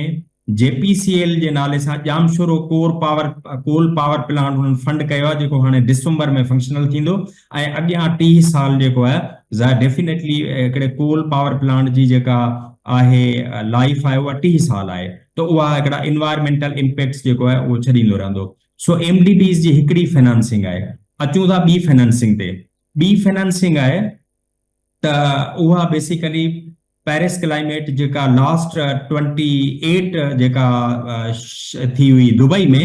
جي پي سي ايل جي نالي سان Jamshoro core power coal power plant انهن فنڊ ڪيو آهي جيڪو هاڻي ڊسمبر ۾ فنڪشنل ٿيندو ۽ اڳيان 30 سال جيڪو آهي ظاهر ڊيفينيٽلي هڪڙي ڪول پاور پلانٽ جي جيڪا آهي لائف آهي اها 30 سال آهي ته اها هڪڙا انوائرمينٽل امپيڪٽس جيڪو آهي اهو ڇڏيندو رهندو سو ايم ڊي بيز جي هڪڙي فنانسنگ آهي اچون ٿا ٻي فنانسنگ تي ٻي فنانسنگ آهي ته اها بيسيڪلي پيرس ڪلائميٽ جيڪا لاسٽ ٽوئنٽي ايٽ جيڪا ٿي هئي دبئي ۾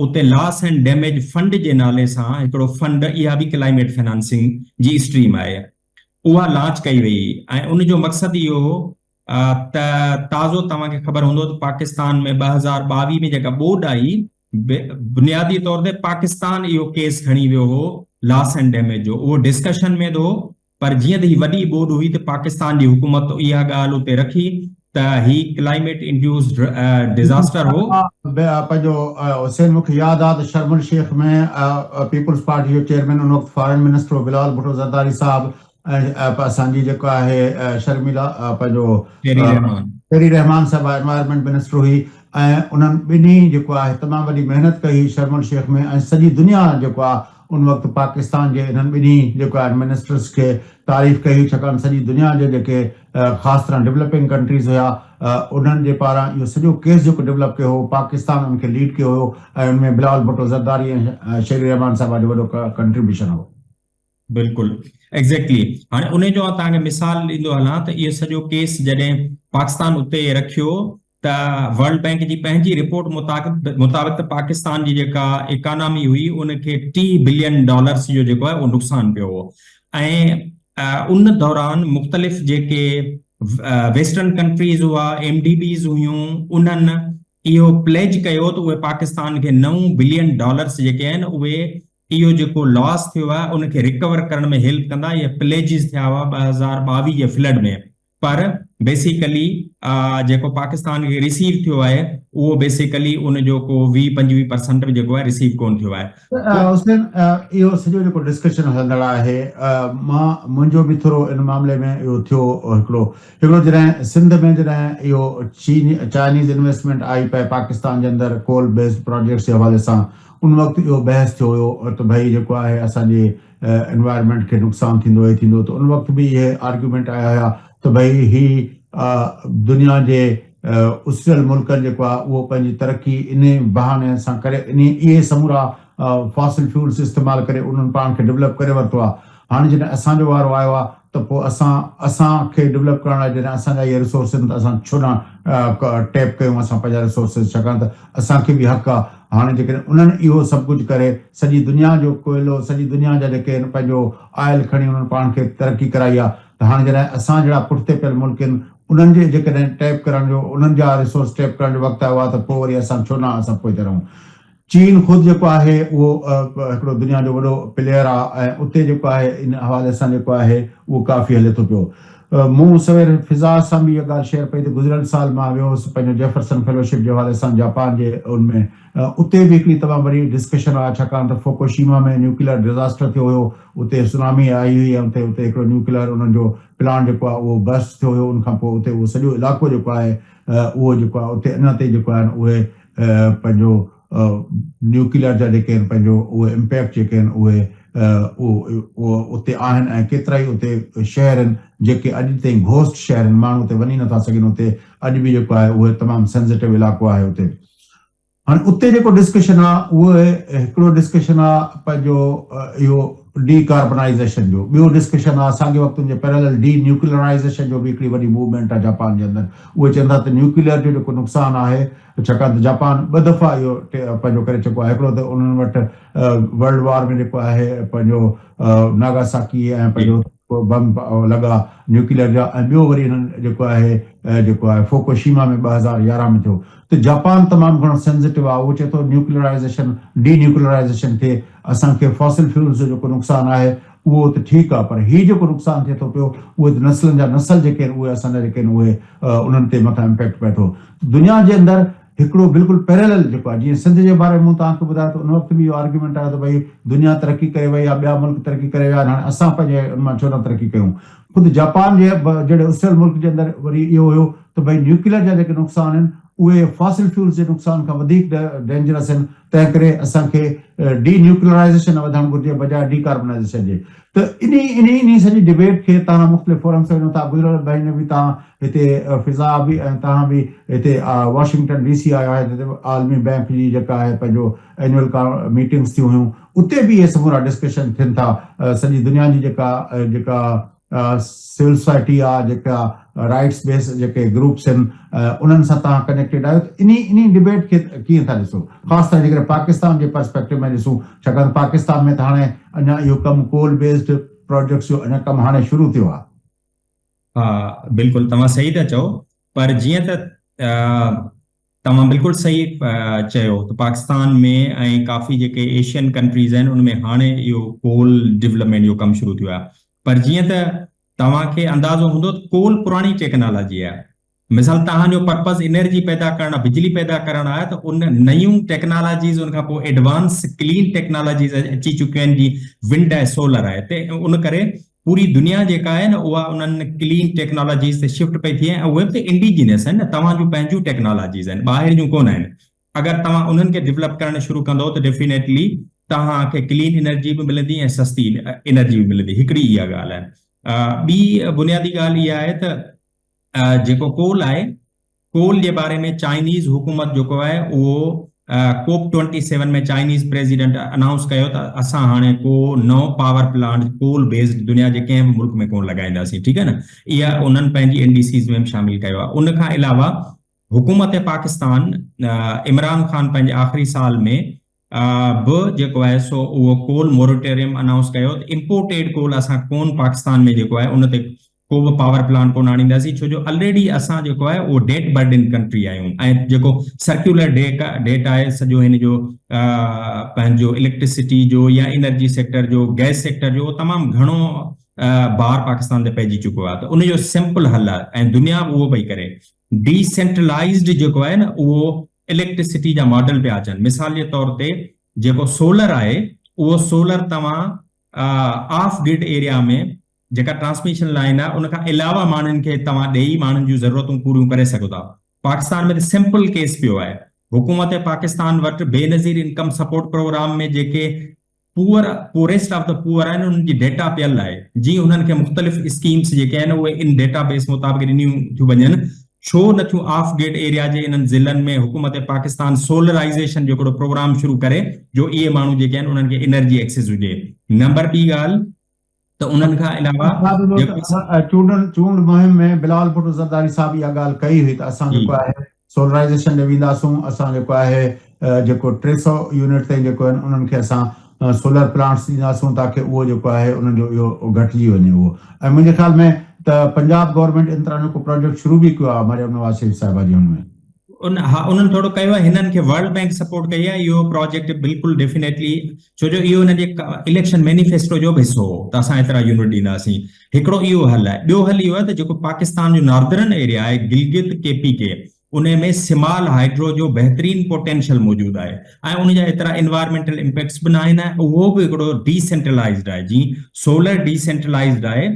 اتي لاس اينڊ ڊيميج فنڊ جي نالي سان هڪڙو فنڊ اها به ڪلائميٽ فنانسنگ جي اسٽريم آهي اها لانچ ڪئي وئي ۽ ان جو مقصد اهو هو ته تازو توهان کي خبر هوندو ته پاڪستان ۾ 2022 ۾ جيڪا ٻوڏ آئي بنيادي طور تي پاڪستان اهو ڪيس کڻي ويو هو لاس اينڊ ڊيميج جو اهو ڊسڪشن ۾ ته هو پر جيئن ته هي وڏي ٻوڏ هئي ته پاڪستان جي حڪومت اها ڳالهه اتي رکي ته هي ڪلائميٽ انڊيوسڊ ڊزاسٽر هو. پنهنجو حسين مون کي ياد آ ته شرم الشيخ ۾ پيپلز پارٽي جو چيئرمين ان وقت فارين منسٽر هو بلاول ڀٽو زرداري صاحب ۽ اسان جي جيڪا آهي شرميلا پنهنجو شيري رحمان شيري رحمان صاحبه انوائرمينٽ منسٽر هئي ۽ انهن ٻنهي جيڪو آهي تمام وڏي محنت ڪئي هئي شرم الشيخ ۾ ۽ سڄي دنيا جيڪو آ ان وقت پاڪستان جي انهن ٻنهي جيڪو آهن منسٽرس کي تعريف ڪئي هئي ڇاڪاڻ سڄي دنيا جي جيڪي خاص طرح ڊولپنگ ڪنٽريز هيا انهن جي پاران اهو سڄو ڪيس جيڪو ڊولپ ڪيو هو پاڪستان ان کي ليڊ ڪيو هيو ۽ ان ۾ بلاول ڀٽو زرداري ۽ شيري رحمان صاحبه جو وڏو ڪنٽريبيوشن هو. بلڪل ايگزيڪٽلي هاڻي انهي جو آئون توهان کي مثال ڏيندو هلان ته اهو سڄو ڪيس جڏهن پاڪستان اتي رکيو ته ورلڊ بئنڪ جي پنهنجي رپورٽ مطابق ته پاڪستان جي جيڪا اڪانامي هئي ان کي 30 بلين ڊالرس جو جيڪو آهي اهو نقصان پيو هو ۽ ان دوران مختلف جيڪي ويسٽرن ڪنٽريز هئا ايم ڊي بيز هيون انهن اهو پليج ڪيو ته اهي پاڪستان کي 9 بلين ڊالرس جيڪي آهن اهي اهو جيڪو لاس ٿيو آهي ان کي ريڪور ڪرڻ ۾ هيلپ ڪندا. اهي پليجز ٿيا هئا 2022 جي فلڊ ۾ پر بيسيڪلي جيڪو پاڪستان کي ريسيو ٿيو آهي اهو بيسيڪلي ان جو ڪو 20 25 پرسنٽ به جيڪو آهي ريسيو ڪون ٿيو آهي. حسين اهو سڄو جيڪو ڊسڪشن هلندڙ آهي مان منهنجو به ٿورو ان معاملي ۾ اهو ٿيو هڪڙو هڪڙو جڏهن سنڌ ۾ جڏهن اهو چين چائنيز انويسٽمينٽ آئي پئي پاڪستان جي اندر ڪول بيسڊ پراجيڪٽس جي حوالي سان ان وقت اهو بحث ٿيو هيو ته ڀئي جيڪو آهي اسان جي انوائرمينٽ کي نقصان ٿيندو هي ٿيندو ته ان وقت به اهي آرگيومينٽ آيا هيا ته ڀئي هي دنيا جي اسريل ملڪن جيڪو آهي اهو پنهنجي ترقي انهي بهاني سان ڪري انهي اهي سمورا فاسل فيولز استعمال ڪري انهن پاڻ کي ڊولپ ڪري ورتو آهي هاڻي جڏهن اسان جو وارو آيو آهي. ته پوء اسان اسان کي ڊولپ ڪرڻ لاء جڏهن اسان جا اهي ريسورس آهن ته اسان ڇو نه ٽيپ ڪيون اسان پنهنجا ريسورسز ڇاڪاڻ ته اسان کي به حق آهي هاڻي جيڪڏهن انهن اهو سڀ ڪجهه ڪري سڄي دنيا جو ڪوئلو سڄي دنيا جا جيڪي آهن پنهنجو آئل کڻي انهن پاڻ کي ترقي ڪرائي آهي ته هاڻي جڏهن اسان جهڙا پٺتي پيل ملڪ آهن انهن جي جيڪڏهن ٽيپ ڪرڻ جو انهن جا ريسورس ٽيپ ڪرڻ جو وقت آيو آهي ته پوء وري اسان ڇو نه اسان پوئتي رهون. چين خود جيڪو آهي اهو هڪڙو دنيا جو وڏو پليئر آهي ۽ اتي جيڪو آهي ان حوالي سان جيڪو آهي اهو ڪافي هلي ٿو پيو. مون سوير فضا سان به اها ڳالهه شيئر ڪئي ته گذريل سال مان ويو هوس پنهنجو جيفرسن فيلوشپ جي حوالي سان جاپان جي ان ۾ اتي به هڪڙي تمام وڏي ڊسڪشن آهي ڇاڪاڻ ته فوڪوشيما ۾ نيوڪليئر ڊزاسٽر ٿيو هيو اتي سونامي آئي هئي ۽ اتي اتي هڪڙو نيوڪليئر انهن جو پلانٽ جيڪو آهي اهو برسٽ ٿيو هيو ان کان پوء اتي اهو سڄو علائقو جيڪو آهي اهو جيڪو آهي اتي اڃا تائين جيڪو آهن اهي پنهنجو نيوڪليئر جا جيڪي آهن پنهنجو اهي امپيڪٽ جيڪي آهن اهي اتي آهن ۽ ڪيترائي اتي شهر آهن جيڪي اڄ تائين گهوسٽ شهر آهن ماڻهو اتي وڃي نٿا سگهن اتي اڄ به جيڪو آهي اهي تمام سينسيٽو علائقو آهي اتي هاڻي اتي جيڪو ڊسڪشن آهي اهو هڪڙو ڊسڪشن آهي پنهنجو اهو ڊي ڪاربنائيزيشن جو ٻيو ڊسڪشن آهي ساڳي وقت ان جي پيرلل ڊي نيوڪليئرائيزيشن جو به هڪڙي وڏي موومينٽ آهي جاپان جي اندر اهي چون ٿا ته نيوڪليئر جو جيڪو نقصان آهي ڇاڪاڻ ته جاپان ٻه دفعا اهو پنهنجو ڪري چڪو آهي هڪڙو ته انهن وٽ ورلڊ وار ۾ جيڪو آهي پنهنجو ناگاساڪي ۽ پنهنجو بم لڳا نيوڪليئر جا ۽ ٻيو وري انهن جيڪو آهي جيڪو آهي فوڪوشيما ۾ 2011 ۾ ٿيو ته جاپان تمام گهڻو سينسيٽو آهي اهو چئي ٿو نيوڪليئرائيزيشن ڊي نيوڪليئرائيزيشن ٿئي اسان کي فاسل فيولز جو جيڪو نقصان آهي اهو ته ٺيڪ آهي پر هي جيڪو نقصان ٿئي ٿو پيو اهي ته نسلن جا نسل جيڪي آهن اهي اسان جا جيڪي آهن اهي انهن تي مٿان امپيڪٽ پئي ٿو ته دنيا جي اندر هڪڙو بلڪل پيرلل جيڪو آهي جيئن سنڌ جي باري ۾ مون توهان کي ٻڌايو ته ان وقت به اهو آرگيومينٽ آيو ته ڀئي دنيا ترقي ڪري وئي آهي ٻيا ملڪ ترقي ڪري ويا آهن هاڻي اسان پنهنجي ان مان ڇو نه ترقي ڪيون خود جاپان جي جهڙي اسريل ملڪ جي اندر وري اهو هيو ته ڀئي نيوڪليئر جا جيڪي نقصان آهن اهي فاسل فيولز جي نقصان کان وڌيڪ ڊينجرس آهن تنهن ڪري اسان کي ڊي نيوڪلرائيزيشن وڌڻ گهرجي بجاء ڊي ڪاربنائيزيشن جي ته انهي انهي انهي سڄي ڊبيٽ کي توهان مختلف فورمز تي وڃو ٿا گذريل مهيني به توهان هتي فضا به ۽ توهان به هتي واشنگٽن ڊي سي آيا آهيو جتي عالمي بئنڪ جي جيڪا آهي پنهنجو اينوئل ميٽنگس ٿيون هيون اتي به اهي سمورا ڊسڪشن ٿين ٿا سڄي دنيا جي جيڪا جيڪا سول سوسائٽي آ جيڪا رائٽس بيس جيڪي گروپس آهن انهن سان توهان ڪنيڪٽيڊ آهيو ته انهي انهي ڊبيٽ کي ڪيئن ٿا ڏسو خاص طرح جيڪڏهن پاڪستان جي پرسپيڪٽو ۾ ڏسون ڇاڪاڻ ته پاڪستان ۾ ته هاڻي اڃا اهو ڪم ڪول بيسڊ پروجيڪٽس جو اڃا ڪم هاڻي شروع ٿيو آهي. ها بلڪل توهان صحيح ٿا چئو پر جيئن ته توهان بلڪل صحيح چيو ته پاڪستان ۾ ۽ ڪافي جيڪي ايشين ڪنٽريز آهن ان ۾ هاڻي اهو ڪول ڊولپمينٽ جو ڪم شروع ٿيو آهي پر جيئن ته توهان کي اندازو هوندو ته ڪول پراڻي ٽيڪنالاجي آهي مثال توهان جو پرپز انرجي پيدا ڪرڻ بجلي پيدا ڪرڻ آهي ته ان نيون ٽيڪنالاجيز ان کان پوء ايڊوانس ڪلين ٽيڪنالاجيز اچي چڪيون آهن جيئن ونڊ آهي سولر آهي ته ان ڪري پوري دنيا جيڪا آهي نه اها انهن ڪلين ٽيڪنالاجيز تي شفٽ پئي ٿئي ۽ اهي به ته انڊيجينس آهن نه توهان جون پنهنجون ٽيڪنالاجيز آهن ٻاهر جون ڪونه آهن اگر توهان انهن کي ڊولپ ڪرڻ شروع ڪندو ته ڊيفينيٽلي توهان کي ڪلين انرجي به ملندي ۽ سستي انرجي به ملندي هڪڙي اها ڳالهه آهي ٻي بنيادي ڳالهه اها آهي ته جيڪو ڪول آهي ڪول جي باري ۾ چائنيز حڪومت جيڪو آهي اهو COP twenty seven ۾ Chinese president announce ڪيو ته اسان هاڻي ڪو نئون پاور پلانٽ ڪول بيسڊ دنيا جي ڪنهن به ملڪ ۾ ڪونه لڳائينداسين ٺيڪ آهي نه اها انهن پنهنجي اين ڊي سيز ۾ به شامل ڪيو آهي ان کان علاوه حڪومت پاڪستان عمران خان پنهنجي آخري سال ۾ به جيڪو آهي سو اهو ڪول موريٽوريم انائونس ڪيو ته امپورٽيڊ ڪول اسان ڪون پاڪستان ۾ جيڪو آهي ان تي ڪو به پاور پلانٽ ڪونه آڻينداسين ڇو جو الريڊي اسان جيڪو آهي اهو ڊيٽ برڊن ڪنٽري آهيون ۽ جيڪو سرڪيولر ڊيٽ آهي سڄو هن جو پنهنجو اليڪٽرسٽي جو يا انرجي سيڪٽر جو گئس سيڪٽر جو تمام گهڻو بار پاڪستان تي پئجي چڪو آهي ته ان جو سمپل حل آهي ۽ دنيا به اهو پئي ڪري ڊي سينٽرلائزڊ جيڪو آهي نه اهو اليڪٽرسٽي جا ماڊل پيا اچن مثال جي طور تي جيڪو سولر آهي اهو سولر توهان آف گرڊ ايريا ۾ جيڪا ٽرانسميشن لائين آهي ان کان علاوه ماڻهن کي توهان ڏيئي ماڻهن جون ضرورتون پوريون ڪري سگهو ٿا. پاڪستان ۾ ته سمپل ڪيس پيو آهي. حڪومت پاڪستان وٽ بينظير انڪم سپورٽ پروگرام ۾ جيڪي poor poorest of the poor آهن انهن جي ڊيٽا پيل آهي جي انهن کي مختلف اسڪيمس جيڪي آهن اهي ان ڊيٽا بيس مطابق ڏنيون ٿيون وڃن ڇو نٿيون آف گرڊ ايريا جي انهن ضلعن ۾ حڪومت پاڪستان سولرائيزيشن جو هڪڙو پروگرام شروع ڪري جو اهي ماڻهو جيڪي آهن انهن کي انرجي ايڪسز هجي نمبر ٻي ڳالهه ته ته انهن کان علاوه چونڊن چونڊ مهم ۾ بلاول ڀٽو زرداري صاحب اها ڳالهه ڪئي هئي ته اسان جيڪو آهي سولرائيزيشن ڏي وينداسون اسان جيڪو آهي جيڪو 300 يونٽ تائين جيڪو آهن انهن کي اسان سولر پلانٽس ڏينداسون تاڪه اهو جيڪو آهي انهن جو اهو گهٽجي وڃي اهو ۽ منهنجي خيال ۾ ته پنجاب گورنمينٽ ان طرح جو ڪو پروجيڪٽ شروع به ڪيو آهي مريم نواز شريف صاحبه جي هن ۾. ان ها انهن ٿورو ڪيو آهي هنن کي ورلڊ بينڪ سپورٽ ڪئي آهي اهو پراجيڪٽ بلڪل ڊيفينيٽلي ڇو جو اهو انهن جي اليڪشن مينيفيسٽو جو به حصو هو ته اسان ايترا يونٽ ڏينداسين هڪڙو اهو حل آهي ٻيو حل اهو آهي ته جيڪو پاڪستان جو ناردرن ايريا آهي گلگت ڪي پي ڪي ان ۾ سمال هائيڊرو جو بهترين پوٽينشل موجود آهي ۽ ان جا ايترا انوائرمينٽل امپيڪٽس به ناهن ۽ اهو به هڪڙو ڊي سينٽرلائزڊ آهي جيئن سولر ڊي سينٽرلائزڊ آهي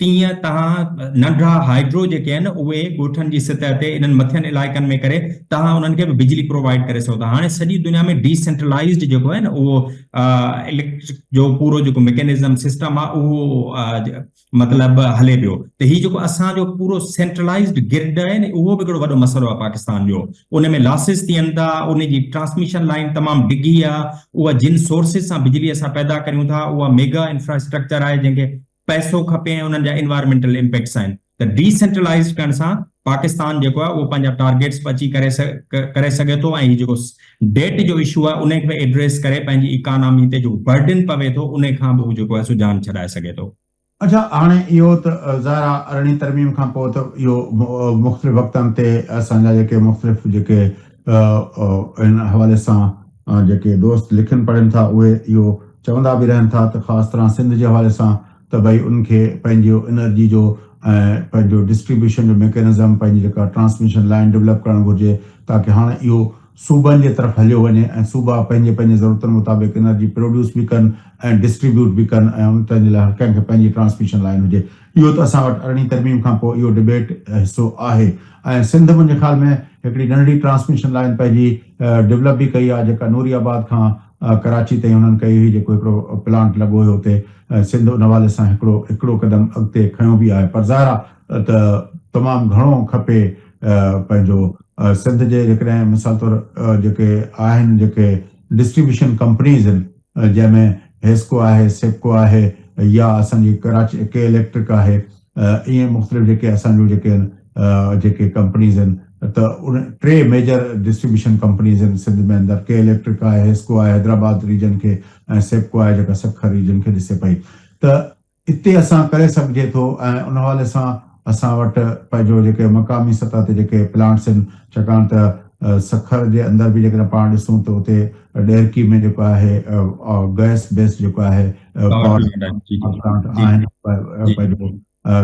تيئن توهان ننڍڙا هائيڊرو جيڪي آهن اهي ڳوٺن جي سطح تي انهن مٿين علائقن ۾ ڪري توهان انهن کي به بجلي پرووائيڊ ڪري سگهو ٿا. هاڻي سڄي دنيا ۾ ڊي سينٽرلائيزڊ جيڪو آهي نه اهو اليڪٽرڪ جو پورو جيڪو ميڪينزم سسٽم آهي اهو مطلب هلي پيو ته هي جيڪو اسان جو پورو سينٽرلائيزڊ گرڊ آهي نه اهو به هڪڙو وڏو مسئلو آهي پاڪستان جو ان ۾ لاسز ٿين ٿا ان جي ٽرانسميشن لائين تمام ڊگهي آهي اها جن سورسز سان بجلي اسان پيدا ڪريون ٿا اها ميگا انفراسٽرڪچر آهي جنهن کي پئسو کپي ۽ انهن جا انوائرمينٽل امپيڪٽس آهن ته ڊي سينٽرلائيزڊ ڪرڻ سان پاڪستان جيڪو آهي اهو پنهنجا ٽارگيٽس به اچي ڪري ڪري سگهي ٿو ۽ هي جيڪو ڊيٽ جو اشو آهي ان کي به ايڊريس ڪري پنهنجي اڪانامي تي جيڪو برڊن پوي ٿو ان کان به هو جيڪو آهي سو جان ڇڏائي سگهي ٿو. اڇا هاڻي اهو ته ظاهر آهي ارڙهين ترميم کان پوء ته اهو مختلف وقتن تي اسان جا جيڪي مختلف جيڪي ان حوالي سان جيڪي دوست لکن پڙهن ٿا اهي اهو چوندا به رهن ٿا ته خاص طرح سنڌ جي حوالي سان ته ڀئي ان کي پنهنجو انرجي جو ۽ پنهنجو ڊسٽريبيوشن جو ميڪنزم پنهنجي جيڪا ٽرانسميشن لائين ڊولپ ڪرڻ گهرجي تاڪه هاڻ اهو صوبن جي طرف هليو وڃي ۽ صوبا پنهنجي پنهنجي ضرورتن مطابق انرجي پروڊيوس به ڪن ۽ ڊسٽريبيوٽ به ڪن ۽ ان تنهن جي لاء هر ڪنهن کي پنهنجي ٽرانسميشن لائين هجي اهو ته اسان وٽ ارڙهين ترميم کان پوء اهو ڊبيٽ حصو آهي ۽ سنڌ منهنجي خيال ۾ هڪڙي ننڍڙي ٽرانسميشن لائين پنهنجي ڊولپ به ڪئي آهي جيڪا نوري آباد کان ڪراچي تائين انهن ڪئي هئي جيڪو هڪڙو پلانٽ لڳو هيو اتي سنڌ ان حوالي سان هڪڙو هڪڙو قدم اڳتي کنيو به آهي پر ظاهر آهي ته تمام گهڻو کپي پنهنجو سنڌ جي جيڪڏهن مثال طور جيڪي آهن جيڪي ڊسٽريبيوشن ڪمپنيز آهن جنهن ۾ حيسڪو آهي، سيپڪو آهي يا اسان جي ڪراچي ڪي اليڪٽرڪ آهي ائين مختلف جيڪي اسان جون جيڪي آهن جيڪي ڪمپنيز آهن ته ان ٽي ميجر ڊسٽريبيوشن ڪمپنيز آهن سنڌ ۾ اندر ڪي اليڪٽرڪ آهي، حيسڪو آهي حيدرآباد ريجن کي ۽ سيپڪو آهي جيڪا سکر ريجن کي ڏسي پئي ته اتي اسان ڪري سگهجي ٿو ۽ ان حوالي سان اسان وٽ پنهنجو جيڪي مقامي سطح تي جيڪي پلانٽس آهن ڇاڪاڻ ته سکر جي اندر به جيڪڏهن پاڻ ڏسون ته اتي ڏهرڪي ۾ جيڪو آهي گئس بيس جيڪو آهي پاور پلانٽ آهن پنهنجو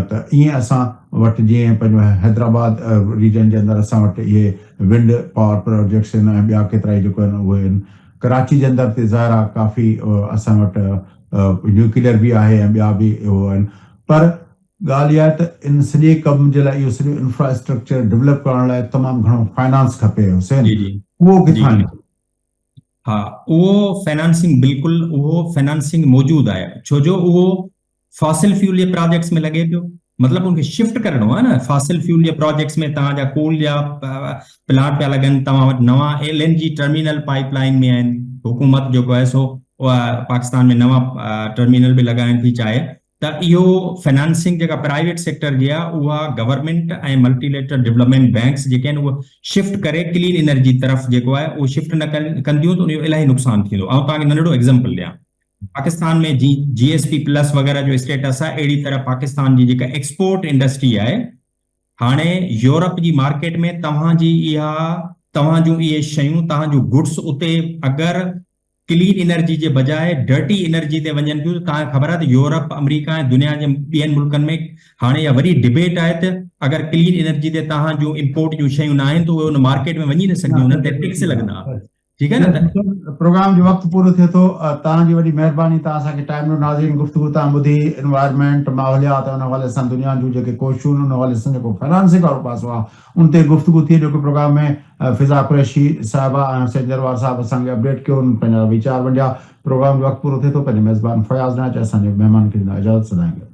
ته ائين اسان وٽ جيئن پنهنجو حيدرآباد ريجن جي اندر اسان وٽ اهي ونڊ پاور پروجيڪٽس آهن ۽ ٻيا ڪيترائي جيڪو آهن اهي آهن ڪراچي جي اندر ته ظاهر آهي ڪافي اسان وٽ نيوڪليئر به آهي ۽ ٻيا به اهو آهن پر ڳالهه اها آهي ته ان سڄي ڪم جي لاء اهو سڄو انفراسٽرڪچر ڊولپ ڪرڻ لاء تمام گهڻو فائنانس کپي حسين اهو ڪٿان ايندو؟ ها اهو فنانسنگ بلڪل اهو فنانسنگ موجود آهي ڇو جو اهو فاسل فيول جي پراجيڪٽس ۾ لڳي پيو مطلب ان کي شفٽ ڪرڻو آهي نه فاسل فيول جي پراجيڪٽس ۾ توهان جا ڪول جا پلانٽ پيا لڳن توهان وٽ نوان L N G terminal pipeline ۾ آهن حڪومت جيڪو آهي سو پاڪستان ۾ نوان ٽرمينل به لڳائڻ ٿي چاهي ته اهو فنانسنگ جيڪا پرائيويٽ سيڪٽر جي آهي اها government ۽ multi lateral development banks جيڪي آهن اهي شفٽ ڪري ڪلين انرجي طرف جيڪو آهي اهو شفٽ نه ڪنديون ته ان جو الاهي نقصان ٿيندو آئون توهان کي ننڍڙو ايگزامپل ڏيان پاڪستان ۾ جي جي ايس پي پلس وغيره جو اسٽيٽس آهي اهڙي طرح پاڪستان جي جيڪا ايڪسپورٽ انڊسٽري آهي هاڻي يورپ جي مارڪيٽ ۾ توهان جي اها توهان جون اهي شيون توهان جون گڊس اتي اگر ڪلين انرجي جي بجاء ڊرٽي انرجي تي وڃن پيون ته توهان کي خبر آهي ته يورپ آمريڪا ۽ دنيا جي ٻين ملڪن ۾ هاڻي اها وڏي ڊبيٽ آهي ته اگر ڪلين انرجي تي توهان جون امپورٽ جون شيون نه آهن ته اهي ان مارڪيٽ ۾ وڃي نه سگهنديون انهن تي ٽيڪس لڳندا. ٺيڪ آهي نه ته. پروگرام جو وقت پورو ٿئي ٿو توهان جي وڏي مهرباني توهان اسان کي ٽائيم ڏنو ناظرين گفتگو توهان ٻڌي انوائرمينٽ ماحوليات ۽ ان حوالي سان دنيا جون جيڪي ڪوششون ان حوالي سان جيڪو فنانسنگ وارو پاسو آهي ان تي گفتگو ٿي اڄوڪي پروگرام ۾ فضا قريشي صاحبه ۽ حسين جروار صاحب اسان کي اپڊيٽ ڪيو انهن پنهنجا ويچار ونڊيا پروگرام جو وقت پورو ٿئي ٿو پنهنجي ميزبان فياض ناچ اسان جي مهمان کي ڏيندا اجازت سدائين گڏ.